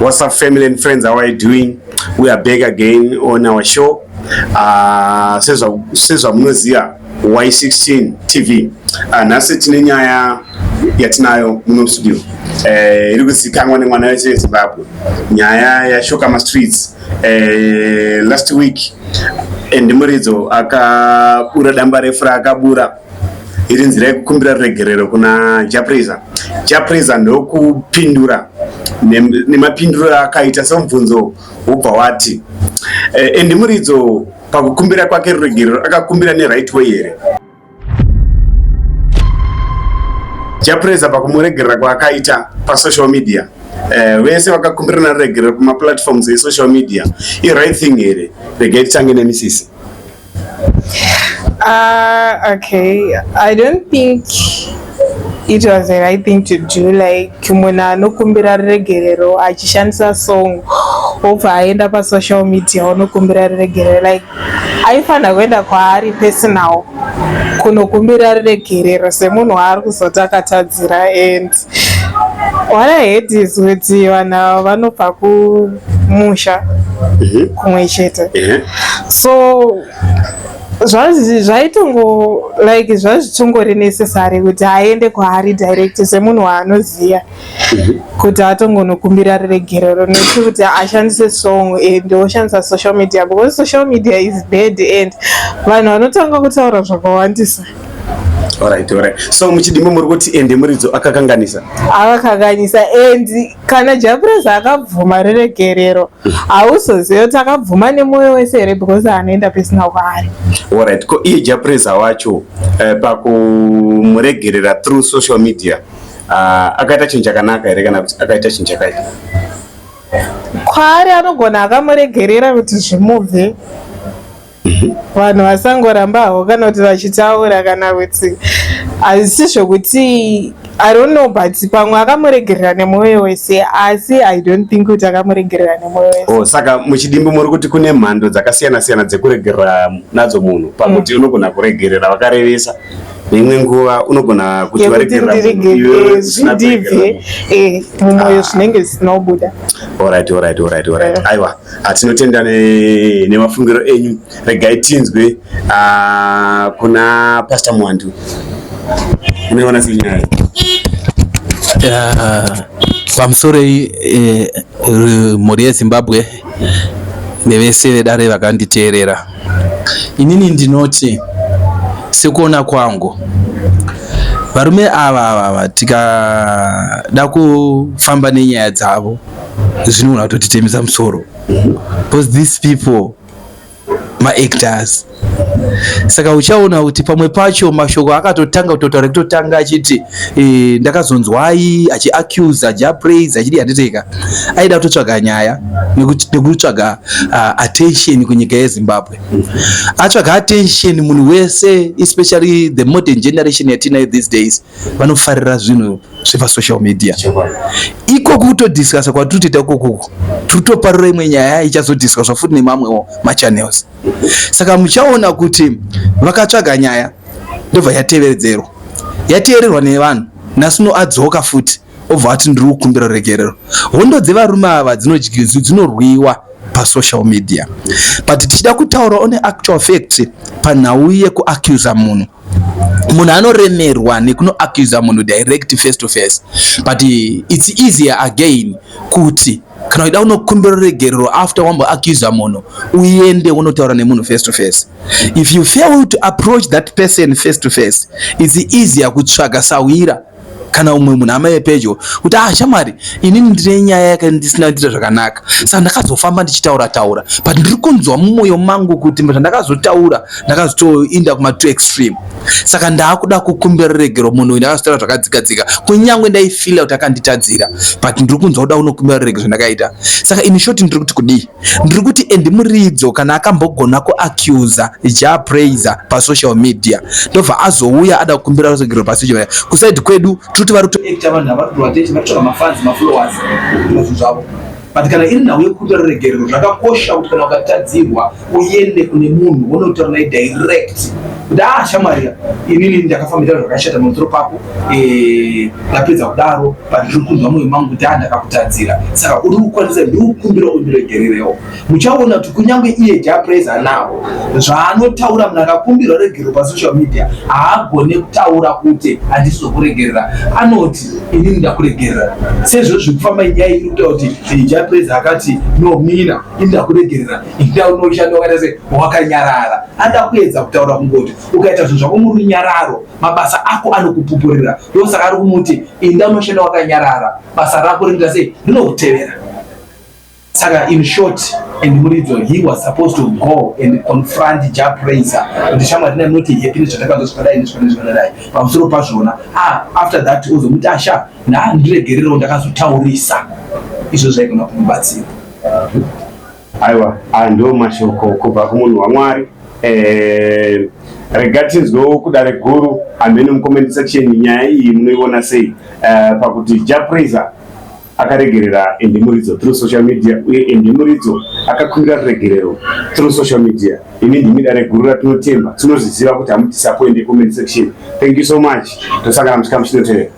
What's up, family and friends? How are you doing? We are back again on our show. Sezvamunoziva Y16 TV. Nhasi tine nyaya yatinayo muno studio iri kuzikanwa nemwana wese weZimbabwe, nyaya yashoka mastreets last week. Andy Muridzo akabura damba refu raakabura iri nzira yekukumbira ruregerero kuna Jah Prayzah. Jah Prayzah ndokupindura nemapinduro akaita semubvunzo wobva wati, Andy Muridzo pakukumbira kwake ruregerero akakumbira neright way here? Jah Prayzah pakumuregerera kwaakaita pasocial media, vese vakakumbirana ruregerero kumaplatforms esocial media, iright thing here? Regai titange nemisisi. Okay. I don't think it was the right thing to do. Like, munhu anokumbira ruregerero achishandisa song, obva aenda pasocial media onokumbira ruregerero. Like, aifanira kuenda kwaari personal kunokumbira ruregerero semunhu waari kuzoti akatadzira. And what I heard is kuti vanhu ava vanobva kumusha kumwe chete. So zvaitongo like zvazvitongori necessary kuti aende kwaari direct semunhu waanoziva kuti atongonokumbira ruregerero, nekuti kuti ashandise song and oshandisa social media, because social media is bad and vanhu vanotanga kutaura zvakawandisa. Alright, so muchidimbo muri kuti Andy Muridzo akakanganisa? Akakanganisa, and kana Jah Prayzah akabvuma ruregerero, hauzoziva kuti akabvuma nemwoyo wese here, because anoenda pesina kwaari. Alright, ko iye Jah Prayzah wacho, pakumuregerera through social media, akaita chinhu chakanaka here kana kuti akaita chinhu chakaipa? Kwaari anogona akamuregerera kuti zvimubve, vanhu vasangorambawo kana kuti vachitaura kana kuti hazisi zvokuti, I don't know, but pamwe akamuregerera nemwoyo wese, asi I don't think kuti akamuregerera nemwoyo wese. Oh, saka muchidimbu muri kuti kune mhando dzakasiyana siyana dzekuregerera nadzo munhu, pakuti unogona kuregerera vakarevesa, neimwe nguva unogona kuti yekuti waregerera munhu iwewe usina kuregerera zvindibve munhu. Mumwoyo zvinenge zvisina kubuda. Alright. Aiwa, tinotenda nemafungiro enyu. Regai tinzwe kuna Pastor Mwandu. Unoiona sei nyaya iyi? Pamusoro mhuri yeZimbabwe nevese vedare vakanditeerera, inini ndinoti sekuona kwangu, varume ava ava tikada kufamba nenyaya dzavo zvinogona kutotitemesa musoro, because these people maactors. Saka uchaona kuti pamwe pacho mashoko akatotanga kutotaura kutotanga achiti ndakazonzwai achiaccusa Jah Prayzah achidi handiteka, aida kutotsvaga nyaya nekutsvaga attention kunyika yeZimbabwe. Atsvaga attention, munhu wese, especially the modern generation yatinayo these days, vanofarira zvinhu zvepasocial media. Ikoku kutodiscussa kwatiri kutoita ikokuku, tiri kutoparura imwe nyaya ichazodiscusswa futi nemamwewo machannels. Saka muchaona kuti vakatsvaga nyaya, ndobva yateveredzerwa, yateererwa nevanhu. Nhasi uno adzoka futi, obva ati ndiri kukumbira ruregerero. Hondo dzevarume ava dzinorwiwa pasocial media, but tichida kutaura on actual fact panhau yekuaccusa munhu, munhu anoremerwa nekunoaccusa munhu direct, face to face, but it's easier again kuti kana uchida kunokumbira ruregerero after wamboaccusa munhu, uende unotaura nemunhu face to face. If you fail to approach that person face to face, it's easier kutsvaga sawira kana umwe munhu hama yepedyo kuti, "Ah, shamwari, inini ndine nyaya yake, ndisina kuita zvakanaka, saka ndakazofamba ndichitaura taura, but ndiri kunzwa mumwoyo mangu kuti zvandakazotaura ndakazotoinda kuma-too extreme, saka ndaakuda kukumbira ruregero munhu uyu. Ndakazotaura zvakadzika-dzika, kunyange ndaifeela kuti akanditadzira, but ndiri kunzwa kuda kunokumbira ruregero zvandakaita." Saka in short ndiri kuti kudii? Ndiri kuti Andy Muridzo kana akambogona kuaccusa Jah Prayzah pasocial media, ndobva azouya ada kukumbira ruregero pasocial media, kuside kwedu tiri kuti vari kutoacta, vanhu vari kutorwa attention, vari kutsvaga mafans, mafollowers, zvinhu zvavo. But kana iri nhau yekukumbira ruregerero, zvakakosha kuti kana ukatadzirwa uende kune munhu wonotaura naye direct. Kuti ah shamwari inini ndakafambira zvakashata pamusoro pako eh, ndapedza kudaro but ndiri kunzwa mwoyo mangu kuti ah ndakakutadzira saka uri kukwanisa ndiri kukumbira undiregererewo. Muchaona kuti kunyange iye Jah Prayzah now zvaanotaura munhu akakumbirwa regero pasocial media haagone kutaura kuti handisi zokuregerera anoti inini ndakuregerera sezvo zviri kufamba nyaya iri kutaura kuti eh, Jah Prayzah akati no mina ini ndakuregerera inda unoshanda wakaita se wakanyarara anoda kuedza kutaura kungoti ukaita zvinhu zvako murunyararo mabasa ako anokupupurira ndosaka ari kumuti inda unoshanda wakanyarara basa rako rinoita sei rinokutevera Saka in short and Muridzo he was supposed to go and confront Jah Prayzah kuti shamwari I'm not happy nezvatakanzwa zvakadai nezvakadai zvakadai pamusoro pazvona ah after that ozomuti asha na ndiregererewo ndakazotaurisa izvo zvaigona kumubatsira. Aiwa aya ndiwo mashoko kubva kumunhu waMwari. Eh, rega tinzwewo kudare guru hameno mucomment section nyaya iyi munoiona sei eh, pakuti Jah Prayzah akaregerera Andy Muridzo through social media uye Andy Muridzo akakumbira ruregerero through social media. Imi ndimi dare guru ratinotemba, tinozviziva kuti hamudisappoint comment section. Thank you so much. Tosangana muchikamu chinotevera.